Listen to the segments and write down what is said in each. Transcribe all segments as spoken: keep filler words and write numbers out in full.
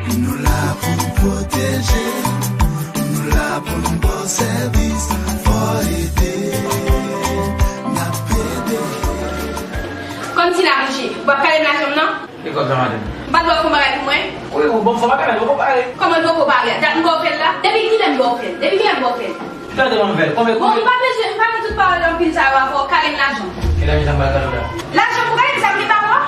Nou la pou n pwoteje, nou la pou n ba w sèvis, fò ede, n ap ede. Kòmsi la, monchè, w ap kale m lajan m nan? E kòb sa, madanm? M pa dwe fè yon bagay pou mwen? Wi, ou bon, fò pa kale, ou poko pare. Kòman l poko pare? Dat m ba w fè l la? Depi kilè m ba w fè l? Depi kilè m ba w fè l? Tande manmzèl, konbyen, bon, konbyen? M pa bezwen, m pa nan tout pawòl anpil sa yo avè w, kale m lajan. E lajan sa m pral kale w la? Lajan pou kale m sa m gen pa w a?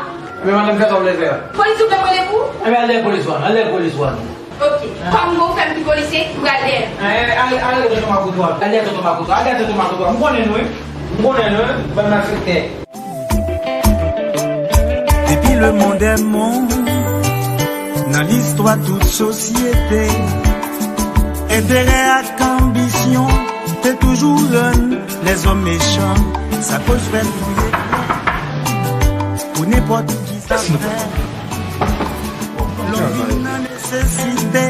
Ebyen, madanm, fè sa w vle fè a. Polis ou vle m rele pou ou? Ebyen, al dèyè polis ou a, al dèyè polis ou a non. Ok. Kòm ou fè m pi polisye, m pral dèyè l. Eh, al, al dèyè tonton Makout ou a. Al dèyè tonton Makout ou a. Al dèyè tonton Makout ou a. M konnen nou, wi. M konnen nou, wi. Bann malfektè. Depuis le monde est monde, nan listwa tout sosyete, enterè ak anbisyon te toujou rann lèzòm mechan, sa koz fè m touye pou nenpòt ki sa fè. Lòm vin nan nesesite,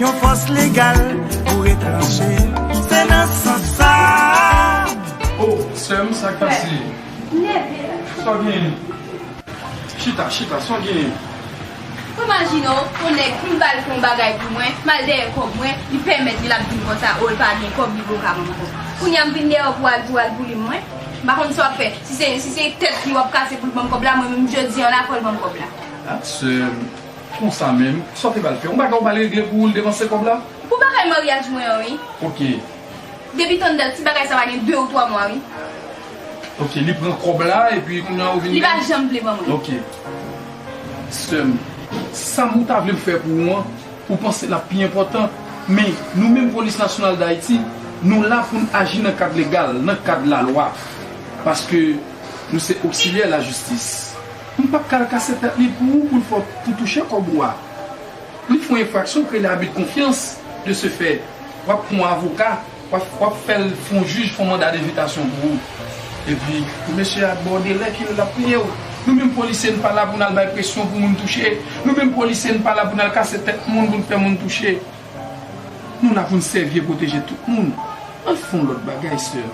yon fòs legal pou retranche. Se nan sans sa. Oh, sè m, sa k pase? Nève la. Sa w genyen? Chita, chita, sa w genyen? Ou imajine w, yon nèg, m ba l fè yon bagay pou mwen, m al dèyè kòb mwen, li pèmèt li, l ap di m konsa, o, l pa gen kòb, li poko ka ban m kòb. Kounye a, m vin dèyè w pou w al di w al boule m mwen. M pa konn sa w ap fè. Si se, si se tèt li w ap kase pou l ban m kòb la, mwen menm jodi a la, fò l ban m kòb la. Ah, sè m, konsa menm, sa w te ba l fè? Yon bagay ou ba l regle pou ou, l devanse kòb la? Pou bagay maryaj mwen an, wi. Ok. Depi tann dat, ti bagay sa pa gen de ou twa mwa, wi. Ok, li pran kòb la, epi kounye a ou vin... Li pa janm vle ban mwen. Ok. Sè m, sa m ou ta vle m fè pou ou an, ou panse l ap pi enpòtan. Men, nou menm Polis Nasyonal d Ayiti, nou la pou n aji nan kad legal, nan kad lalwa. Paske nou se oksilyè lajistis. M p ap ka al kase tèt li pou ou, pou l fè w, pou touche kòb ou a. Li fè yon enfraksyon k rele abi de konfyans. De ce fait, w ap pran yon avoka, w ap, w ap fè l fè yon jij fè yon manda denvitasyon pou ou. Epi, mesye a bòdelè kilè l ap peye w. Nou menm polisye, n pa la pou n al bay presyon pou moun touche. Nou menm polisye, n pa la pou n al kase tèt moun, pou n fè moun touche. Nou la pou n sèvi e pwoteje tout moun. Ann fè yon lòt bagay, sè m.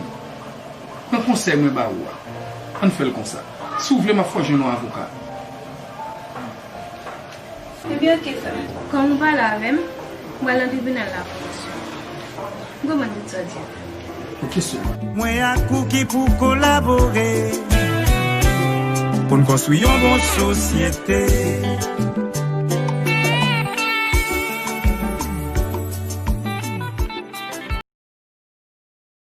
Nan konsèy mwen ba ou a, ann fè l konsa. Si w vle, m ap fè w jwenn yon avoka. Ebyen, oke, sè m. Kòm ou pale avè m, m pral nan tribinal la pou mwen. M konprann tout sa w di a. Oke, sè m. Mwen ak ou ki pou kolabore pou n konstwi yon bon sosyete.